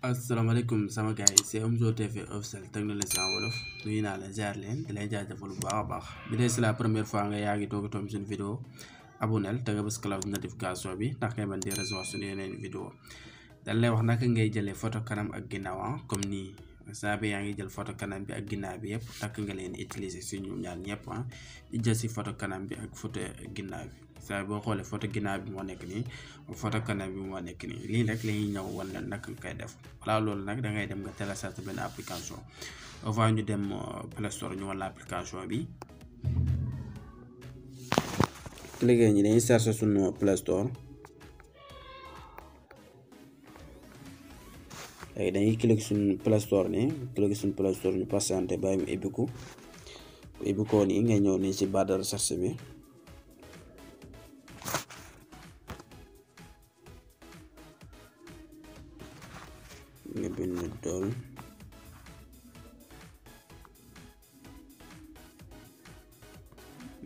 asalaamaaleykum sama gars yi c'est Omzo TV officiel technologie en wolof nuyu naa la ziar leen di lay jaajëfal bu baax a baax bi dee c'est la première fois nga yaa ngi doog a toog suñu vidéo abonnel te nga bës cloche notification bi ndax ngay mën di recevoir suñu yeneen vidéo dañ lay wax naka ngay jëlee photo kanam ak ginnaaw comme nii saa bi yaa ngi jël photo kanam bi ak ginnaaw bi yëpp naka nga leen utiliser si ñu ñaar ñëpp di jël si photo kanam bi ak photo ginnaaw bi saa boo xoolee photo ginnaaw bi moo nekk nii photo kanam bi moo nekk nii lii nag la ñuy ñëw wan leen naka nga koy def voilà loolu nag da ngay dem nga télécharge benn application avant ñu dem Play Store ñu wan la application bi cliquer ñi dañuy chercher suñu Play Store léegi dañuy cliquer suñu Play Store nii cliquer suñu Play Store ñu patienté bàyyi mu ibbiku bu ibbikoo nii ngay ñëw nii ci barre de recherche bi nga bind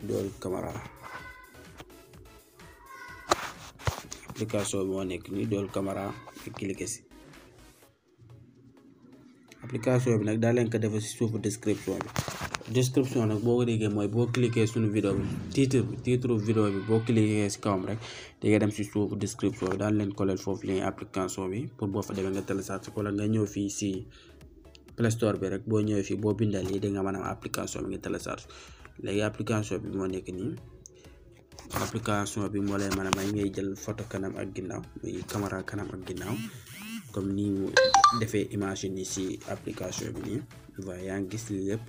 Doll Camera application bi moo nekk nii Doll Camera nga cliquer ci application bi nag daa leen ko defal ci suufu description nag boo ko déggee mooy boo cliquer suñu vidéo bi titre vidéo bi boo cliquer ci kawam rek di nga dem ci suufu description bi daal leen ko leen foofu lien application bi pour boo fa demee nga télécharge ko la nga ñëw fii ci Play Store bi rek boo ñëwee fii boo bindal yi di nga mën a am application bi nga télécharge léegi application bi moo nekk nii application bi moo lay mën a may ngay jël photo kanam ak ginnaaw muy caméra kanam ak ginnaaw comme ni mu defee image ni ci application bi nii voilà yaa ngi gis lii lépp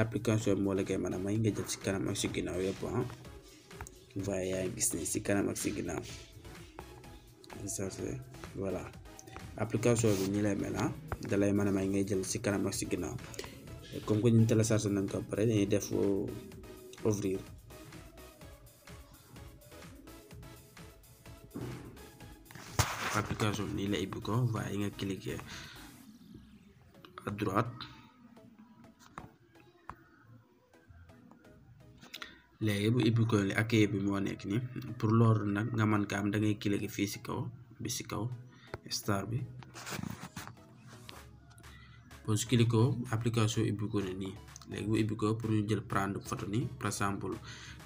application bi moo la koy mën a may nga jël ci kanam ak ci ginnaaw yëpp voilà yaa ngi gis ni ci kanam ak ci ginnaaw voilà application bi nii lay mel da lay mën a may ngay jël ci kanam ak ci ginnaaw comme que ñu télécharge nañ ko pare dañuy def ouvrir application bi nii la ibbi ko waaye nga cliquer à droite léegi bu ibbi ko li ak bi moo nekk nii pour loolu nag nga mën ka am da ngay cliquer fii ci kaw ci kaw star bi boo si cliquer ko application ibbi ko ne nii léegi bu ibbi ko pour ñu jël prendre photo nii par exemple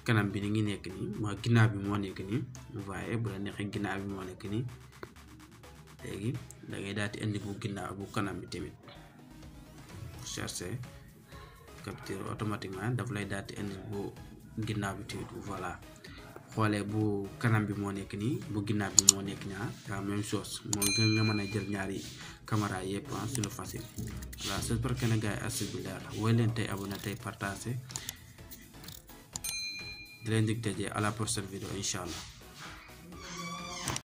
kanam bi ni ngi nekk nii mooy ginnaaw bi moo nekk nii waaye bu la neexee ginnaaw bi moo nekk nii léegi da ngay daal di indi bu ginnaaw bu kanam bi tamit chercher capture automatiquement daf lay daal di indi bu ginnaaw bi tamit voilà xoolee bu kanam bi moo nekk nii bu ginnaaw bi moo nekk nii la même chose moom nga mën a jël ñaari caméra yëpp sur le facile voilà j'espère que ne gars yi astuce bi leer woy leen tey abonné tey partagé di leen dig tëjee à la prochaine vidéo incha allah.